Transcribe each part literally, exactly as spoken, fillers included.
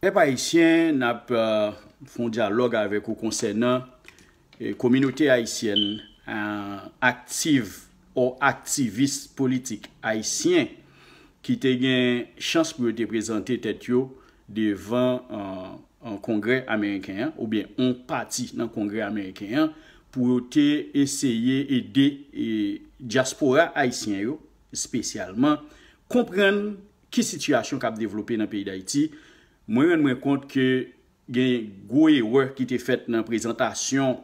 Pèp ayisyen, n ap uh, fè yon dyalòg avèk ou konsènan eh, kominote ayisyèn uh, aktiv ou aktivis politik ayisyen ki te gen chans pou yo te prezante tèt yo devan uh, kongrè ameriken an oubyen yon pati nan kongrè ameriken an pou yo te eseye ede e, dyaspora ayisyen yo espesyalman konprann ki sitiyasyon k ap devlope nan peyi Dayiti. Mwen rann mwen kont ke gen gwo erè ki te fèt nan prezantasyon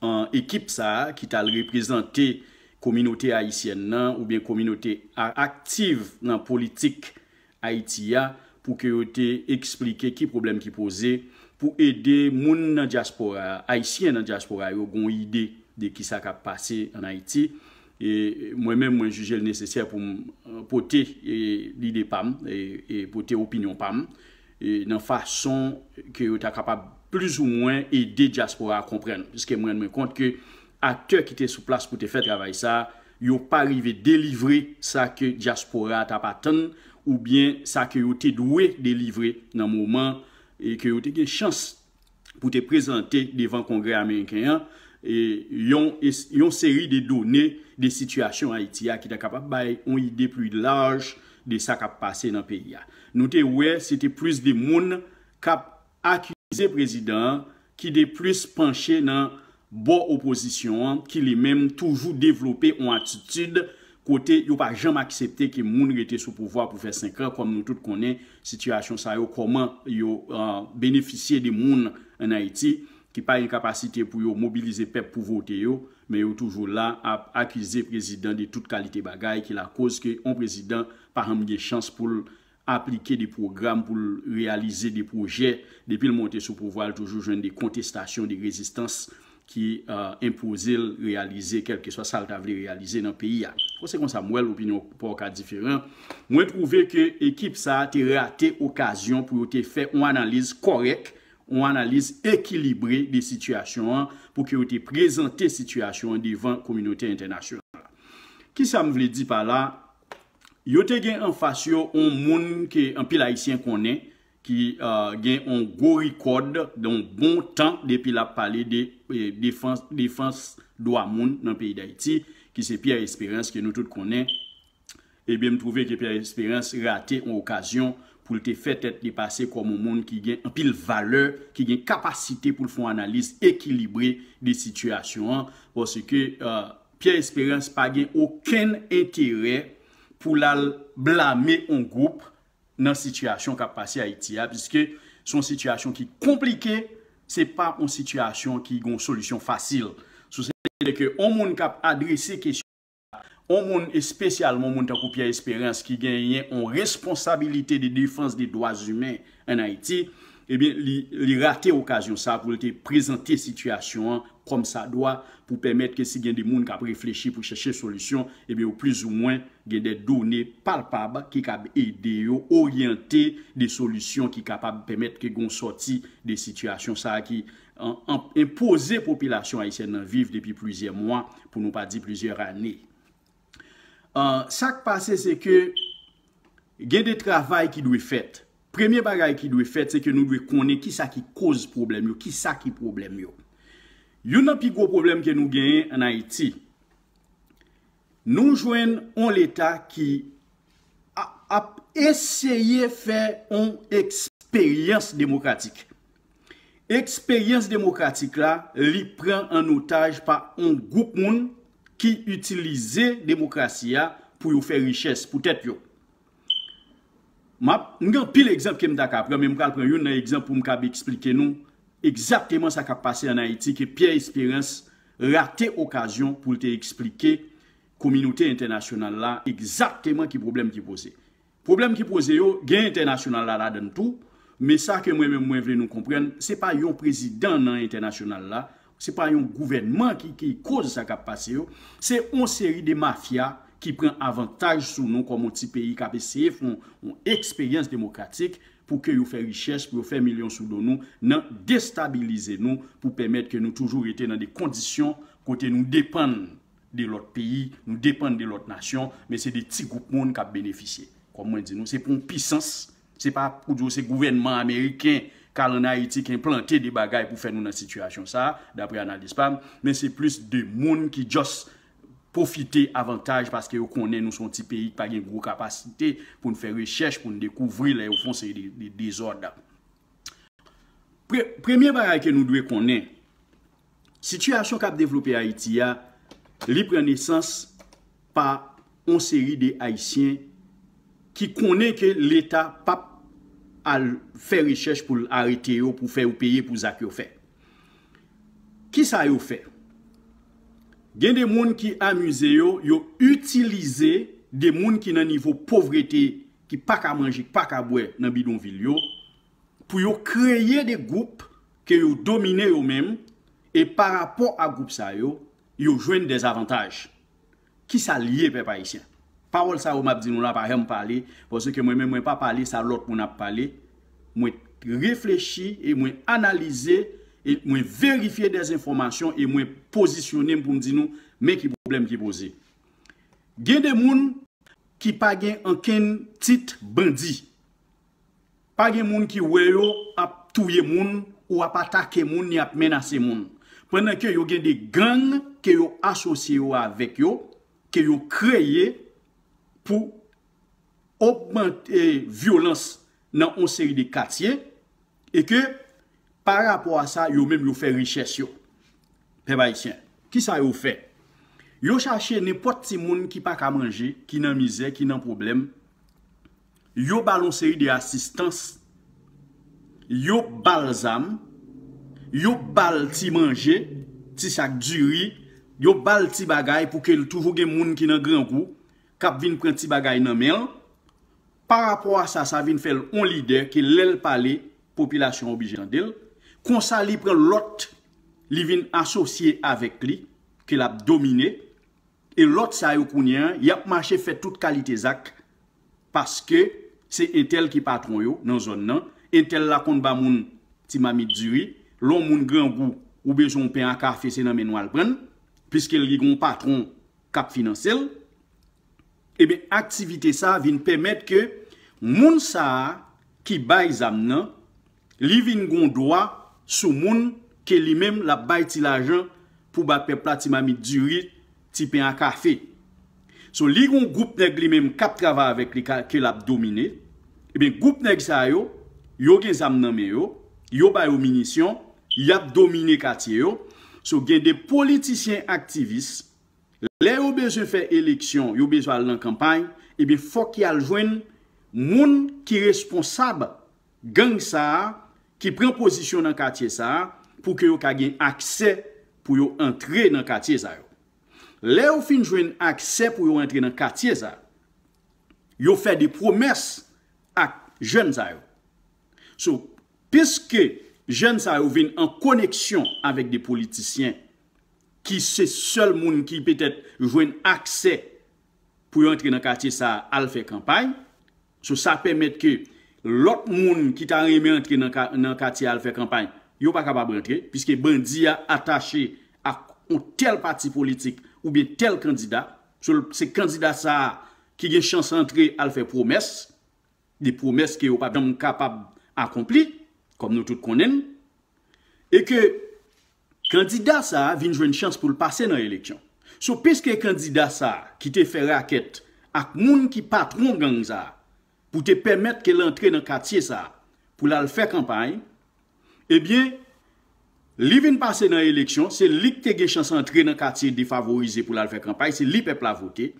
an ekip sa a ki t al reprezante kominote ayisyèn nan oubyen kominote aktiv nan politik Ayiti a pou ke yo te eksplike ki pwoblèm ki poze pou ede moun nan dyaspora ayisyen nan dyaspora yo gon ide de ki sa k ap pase an Ayiti. E mwen menm mwen jije l nesesè pou m pote e, lide pa m e, e pote opinyon pa m e, nan fason ke yo ta kapab plizoumwen ede dyaspora a konprann. Piske mwen mwen kont ke aktè ki te sou plas pou te fè travay sa a, yo pa rive delivre sa ke dyaspora a t ap atann oubyen sa ke yo te dwe delivre nan moman e ke yo te gen chans pou te prezante devan Kongrè ameriken an e yon, yon seri de done de sitiyasyon Ayiti a ki ta kapab bay yon ide pli laj de sa k ap pase nan peyi a. Nou te wè se te plis de moun k ap akize prezidan an ki te plis panche nan bò opozisyon an ki li menm toujou devlope yon atitid kote yo pa janm aksepte ke moun rete sou pouvwa pou fè senk an, kòm nou tout konnen sitiyasyon sa yo, kòman yo uh, benefisye de moun an Ayiti ki pa gen kapasite pou yo mobilize pèp pou vote yo, men yo toujou la ap akize prezidan de tout kalite bagay ki lakoz ke yon prezidan pa janm gen chans pou l aplike de pwogram pou l reyalize de pwojè. Depi l monte sou pouvwa, l toujou jwenn de kontestasyon, de rezistans ki uh, enpoze l reyalize kèlkeswa sa l ta vle reyalize nan peyi a. Bon, se konsa m wè l, opinyon pa w ka diferan. Mwen twouve ke ekip sa a te rate okazyon pou yo te fè yon analiz kòrèk, yon analiz ekilibre de sitiyasyon an pou ke yo te prezante sitiyasyon an devan kominote entènasyonal la. Kisa m vle di pa la? Yo te gen anfas yo yon moun ke anpil Ayisyen konnen ki uh, gen yon gwo rikòd, yon bon tan depi l ap pale de eh, defans, defans dwa moun nan peyi Dayiti, ki se Pierre Espérance ke nou tout konnen. Ebyen, m twouve ke Pierre Espérance rate yon okazyon pou l te fè tèt li pase kòm yon moun ki gen anpil valè, ki gen kapasite pou l fè yon analiz ekilibre de sitiyasyon an, paske uh, Pierre Espérance pa gen okenn enterè pou l al blame yon gwoup nan sitiyasyon k ap pase Ayiti a, piske se yon sitiyasyon ki konplike, se pa yon sitiyasyon ki gen yon solisyon fasil. Sou se ke yon moun k ap adrese kesyon, yon moun espesyalman yon moun tankou Pierre Espérance ki genyen yon responsabilite de defans de dwa imen an Ayiti, ebyen, li, li rate okazyon sa pou l te prezante sitiyasyon an kòm sa dwa pou pèmèt ke si gen de moun k ap reflechi pou chèche solisyon, ebyen, yo plizoumwen gen de done palpab ki kab ede yo oryante de solisyon ki kapab pèmèt ke gen yon sòti de sitiyasyon sa a ki an, an, enpoze popilasyon ayisyèn nan viv depi plizyè mwa, pou nou pa di plizyè ane. An, sa k pase se ke gen de travay ki dwe fèt. Premye bagay ki dwe fèt, se ke nou dwe konnen kisa ki koz pwoblèm yo, kisa ki pwoblèm yo. Youn nan pi gwo pwoblèm ke nou genyen an Ayiti, nou jwenn yon Leta ki a- ap eseye fè yon eksperyans demokratik. Eksperyans demokratik la, li pran an otaj pa yon gwoup moun ki itilize demokrasi a pou yo fè richès pou tèt yo. M ap, m gen anpil egzanp ke m ta ka pran, men m pral pran youn nan egzanp pou m kab eksplike nou egzakteman sa k ap pase an Ayiti, ke Pierre Espérance rate okazyon pou l te eksplike kominote entènasyonal la egzakteman ki pwoblèm ki poze. Pwoblèm ki poze yo, gen entènasyonal la ladan l tou, men sa ke mwen menm mwen vle nou konprann, se pa yon prezidan nan entènasyonal la, se pa yon gouvènman ki, ki koz sa k ap pase yo, se yon seri de mafya ki pran avantaj sou nou kòm yon ti peyi k ap eseye fè yon, yon eksperyans demokratik pou ke yo fè richès, pou yo fè milyon sou do nou, nan destabilize nou, pou pèmèt ke nou toujou rete nan de kondisyon kote nou depann de lòt peyi, nou depann de lòt nasyon, men se de ti gwoup moun k ap benefisye. Kòm mwen di nou, se pou yon pisans Se pa pou di w se gouvènman ameriken k al ann Ayiti k enplante de bagay pou fè nou nan sitiyasyon sa a, dapre analiz pa m, men se plis de moun ki just pwofite avantaj paske yo konnen nou se yon ti peyi ki pa gen gwo kapasite pou n fè rechèch, pou n dekouvri lè yo fè yon seri de, de dezòd. Pre, premye bagay ke nou dwe konnen, sitiyasyon k ap devlope Ayiti a, li pran nesans pa yon seri de Ayisyen ki konnen ke Leta p ap al fè rechèch pou l arete yo, pou fè yo peye pou zak yo fè. Kisa yo fè? Gen de moun ki amize yo, yo itilize de moun ki nan nivo povrete, ki pa ka manje, ki pa ka bwè nan bidonvil yo, pou yo kreye de gwoup ke yo domine yo menm, e pa rapò a gwoup sa yo, yo jwenn dèzavantaj. Kisa l ye, pèp ayisyen? Pawòl sa yo m ap di nou la pa janm pale, paske mwen menm mwen pa pale sa lòt moun ap pale. Mwen reflechi e mwen analize e mwen verifye dèzenfòmasyon e mwen pozisyone m pou m di nou men ki pwoblèm ki poze. Gen de moun ki pa gen ankenn tit bandi. Pa gen moun ki wè yo ap touye moun ou ap atake moun ni ap menase moun. Pandan ke yo gen de gang ke yo asosye yo avèk yo, ke yo kreye pou ogmante vyolans nan yon seri de katye, e ke pa rapò a sa, yo menm yo fè richès yo. Pèp ayisyen, kisa yo fè? Yo chache nenpòt timoun ki pa ka manje, ki nan mizè, ki nan pwoblèm. Yo ba l yon seri de asistans. Yo ba l zam. Yo ba l ti manje, ti sak diri. Yo ba l ti bagay pou ke l toujou gen moun ki nan grangou k ap vin pran ti bagay nan men l. Pa rapò a sa, sa vin fè l yon lidè ke lè l pale, popilasyon an oblije tande l. Konsa, li pran lòt, li vin asosye avèk li, ke l ap domine. E lòt sa yo kounye a, y ap mache fè tout kalite zak, paske se entèl ki patwon yo nan zòn nan. Entèl la konn ba moun ti mamit diri, lè yon moun grangou, ou bezwen yon pen a kafe, se nan men nou al pran l, piske li gen yon patwon k ap finanse l. Ebyen, aktivite sa a vin pèmèt ke moun sa a ki bay zam nan, li vin gon dwa sou moun ke li menm l ap bay ti lajan pou ba pèp la ti mamit diri, ti pen a kafe. So, li gon gwoup nèg li menm k ap travay avèk li ka, ke l ap domine. Ebyen, gwoup nèg sa yo, yo gen zam nan men yo, yo ba yo minisyon, y ap domine katye yo. So, gen de politisyen aktivis, lè yo bezwen fè eleksyon, yo bezwen al nan kanpay, ebyen, fòk y al jwenn moun ki responsab gang sa a, ki pran pozisyon nan katye sa a, pou ke yo ka gen aksè pou yo antre nan katye sa yo. Lè yo fin jwenn aksè pou yo antre nan katye sa a, yo fè de pwomès ak jèn sa yo. So, piske jèn sa yo vin an koneksyon avèk de politisyen ki se sèl moun ki petèt jwenn aksè pou yo antre nan katye sa a al fè kanpay, so, sa pèmèt ke lòt moun ki ta renmen antre nan ka, nan katye a al fè kanpay, yo pa kapab rantre, piske bandi a atache ak yon tèl pati politik oubyen tèl kandida. So, se kandida sa a ki gen chans antre al fè pwomès, de pwomès ke yo p ap janm kapab akonpli, kòm nou tout konnen l, e ke kandida sa a vin jwenn chans pou l pase nan eleksyon. So, piske kandida sa a ki te fè rakèt ak moun ki patwon gang sa a pou te pèmèt ke l antre nan katye sa a pou l al fè kanpay, ebyen, li vin pase nan eleksyon, se li ki te gen chans antre nan katye defavorize pou l al fè kanpay, se li pèp la vote.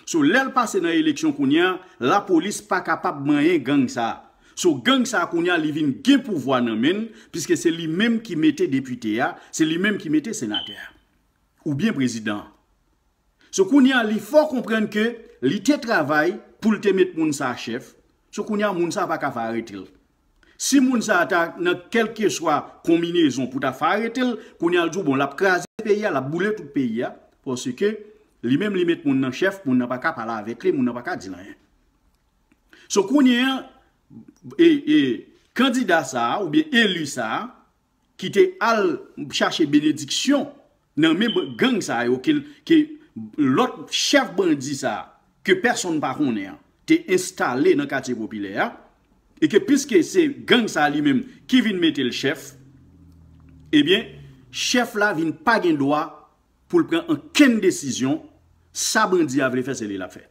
So, lè l pase nan eleksyon kounye a, lapolis pa kapab manyen gang sa a. So, gang sa a kounye a, li vin gen pouvwa nan men l, piske se li menm ki mete depite a, se li menm ki mete senatè a, oubyen prezidan an. So, kounye a, li fè w konprann ke li te travay pou l te met moun sa a chèf. So, kounye a, moun sa a pa ka fè arete l. Si moun sa a ta nan kèlkeswa konminezon pou ta fè arete l, kounye a, l di w, bon, l ap kraze peyi a, l ap boule tout peyi a, paske li menm li met moun nan chèf, moun nan pa ka pale avèk li, moun nan pa ka di l anyen. So, kounye a, e, e, kandida sa a, oubyen eli sa a, ki te al chache benediksyon nan men b-, gang sa yo, ke, ke lòt chèf bandi sa a, ke pèsonn pa konnen an, te enstale nan katye popilè a, e ke piske se gang sa li menm ki vin mete l chèf, ebyen, chèf la vin pa gen dwa pou l pran ankenn desizyon, sa bandi a vle fè, se li l ap fè.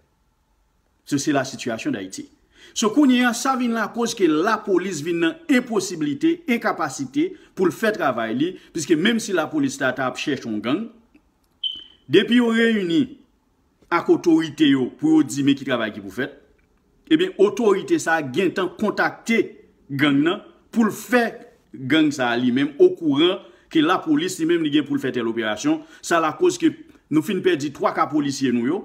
Se, se la sitiyasyon Dayiti. So kounye a, sa vin lakoz ke lapolis vin nan enposiblite, enkapasite pou l fè travay li, piske menm si lapolis la ta ap chèche yon gang, depi yo reyini ak otorite yo pou yo di men ki travay ki pou fèt, ebyen, otorite sa a gentan kontakte gang nan pou l fè gang sa a li menm okouran ke lapolis li menm li gen pou l fè tèl operasyon. Sa lakoz ke nou fin pèdi twa ka polisye nou yo,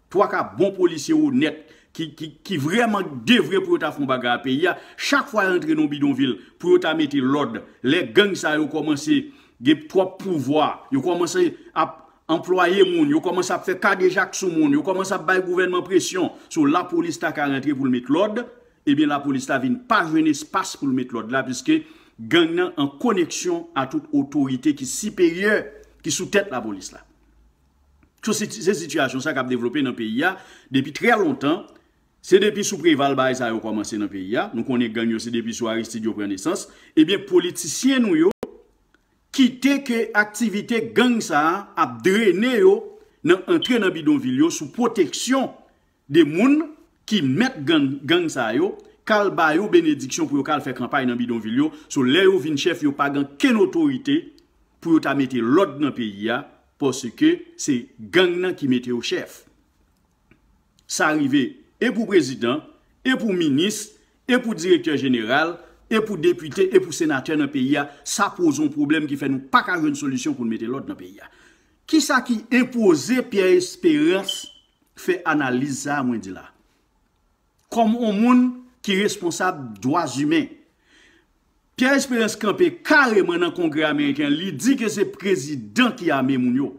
twa ka bon polisye onèt ki, ki, ki vrèman devwe pou yo ta fè yon bagay a peyi a. Chak fwa yo antre nan bidonvil pou yo ta mete lòd, lè gang sa yo kòmanse gen twòp pouvwa, yo kòmanse ap anplwaye moun, yo kòmanse ap fè kadejak sou moun, yo kòmanse ap bay gouvènman presyon. So, lapolis ta ka rantre pou l met lòd, ebyen, lapolis la vin pa jwenn espas pou l met lòd la, piske gang nan an koneksyon a tout otorite ki siperyè, ki sou tèt lapolis la. So, se, se sitiyasyon sa k ap devlope nan peyi a depi trè lontan. Se depi sou Preval bagay sa yo kòmanse nan peyi a. Nou konnen gang yo se depi sou Aristide yo pran nesans. Ebyen, politisyen nou yo kite ke aktivite gang sa a ap drene yo nan antre nan bidonvil yo sou pwoteksyon de moun ki mèt gang, gang sa yo, k al ba yo benediksyon pou yo ka al fè kanpay nan bidonvil yo. So, lè yo vin chèf, yo pa gen kenn otorite pou yo ta mete lòd nan peyi a, paske se gang nan ki mete yo chèf. Sa rive e pou prezidan, e pou minis, e pou direktè jeneral, e pou depite, e pou senatè nan peyi a. Sa poze yon pwoblèm ki fè nou pa ka jwenn solisyon pou n mete lòd nan peyi a. Kisa ki enpoze Pierre Espérance fè analiz sa a mwen di la? Kòm yon moun ki responsab dwa imen, Pierre Espérance kanpe kareman nan Kongrè ameriken, li di ke se prezidan ki ame moun yo.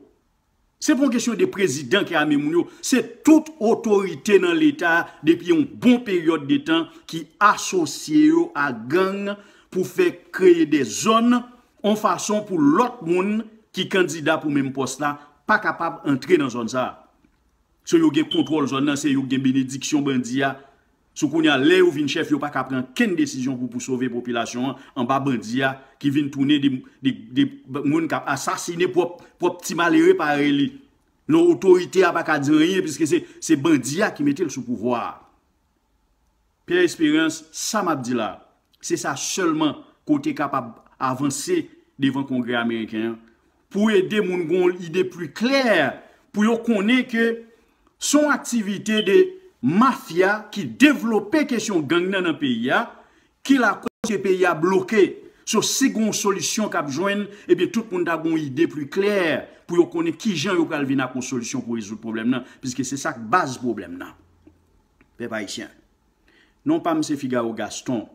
Se pa yon kesyon de prezidan ki ame moun yo, se tout otorite nan Leta depi yon bon peryòd de tan ki asosye yo a gang pou fè kreye de zòn, yon fason pou lòt moun ki kandida pou menm pòs la pa kapab antre nan zòn sa a. So, yo gen kontwòl zòn nan, se yo gen benediksyon bandi a. So, kounye a, lè yo vin chèf, yo pa ka pran kenn desizyon pou, pou sove popilasyon an anba bandi a, ki vin tounen de, de, de moun k ap asasinen pwòp, pwòp ti malere parèy li. Non, otorite a pa ka di anyen, piske se, se bandi a ki mete l sou pouvwa a. Pierre Espérance, sa m ap di la, se sa sèlman ke w te kapab avanse devan Kongrè ameriken an, pou ede moun gen yon ide pli klè, pou yo konnen ke se yon aktivite de mafya ki devlope kesyon gang nan nan peyi a, ki lakoz ke peyi a bloke. So, si gen yon solisyon k ap jwenn, ebyen, tout moun ta gen yon ide pli klè pou yo konnen kijan yo pral vin ak yon solisyon pou rezoud pwoblèm nan, piske se sa k baz pwoblèm nan. Pèp ayisyen. Non pa m se Figaro Gaston.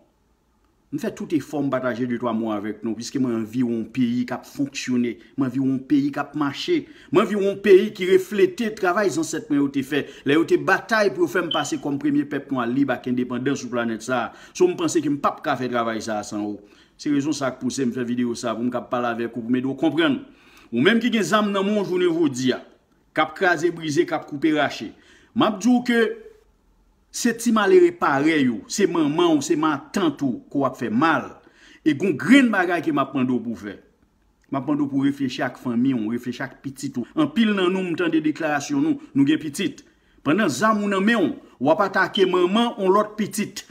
M fè tout efò m pataje de twa mo avèk nou, piske mwen anvi wè yon peyi k ap fonksyone, mwen anvi wè yon peyi k ap mache, mwen anvi wè yon peyi ki reflete travay zansèt mwen yo te fè, lè yo te batay pou yo fè m pase kòm premye pèp nwa lib ak endepandan sou planèt sa a. So, m panse ke m p ap ka fè travay sa a san ou. Se rezon sa k pouse m fè videyo sa a, pou m kab pale avèk ou, pou m ede w konprann. Ou menm ki gen zam nan men w jounen jodi a, k ap kraze brize, k ap koupe rache. M ap di w ke se ti malere parèy ou, se manman w, se matant ou ke w ap fè mal. E gon grenn bagay ke m ap mande w pou w fè. M ap mande w pou w reflechi ak fanmi w, reflechi ak pitit ou. Anpil nan nou, m tande deklarasyon nou, nou gen pitit. Pandan zam ou nan men w, w ap atake manman yon lòt pitit.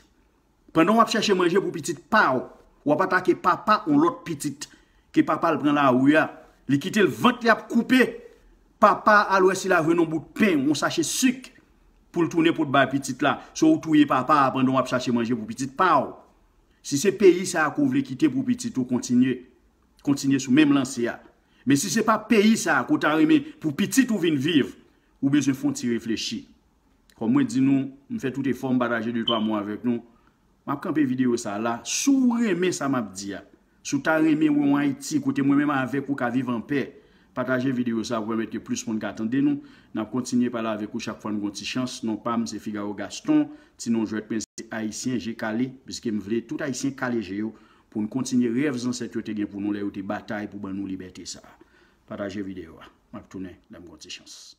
Pandan w ap chèche manje pou pitit pa w, w ap atake papa yon lòt pitit ke papa l pran lari a. Li kite l vant li ap koupe. Papa al wè si l a jwenn yon bout pen, yon sache sik pou l tounen pot bay pitit la. So ou touye papa a pandan w ap chache manje pou pitit pa w. Si se peyi sa a ke w vle kite pou pitit ou, kontinye. Kontinye sou menm lanse a. Men si se pa peyi sa a ke w ta renmen pou pitit ou vin viv, ou bezwen fè yon ti reflechi. Kòm mwen di nou, m fè tout efò m pataje de twa mo avèk nou. M ap kanpe videyo sa a la. Si w renmen sa m ap di a, si w ta renmen wè yon Ayiti kote mwen menm avèk ou ka viv anpè, pataje videyo sa a pou pèmèt ke plis moun ka tande nou. N ap kontinye pale avèk ou chak fwa n gen yon ti chans. Non pa m se Figaro Gaston, ti non jwèt mwen se Ayisyen Je Kale, piske m vle tout Ayisyen kale je yo pou n kontinye rèv zansèt yo te gen pou nou lè yo te batay pou ban nou libète sa a. Pataje videyo a. M ap tounen lè m gen yon ti chans.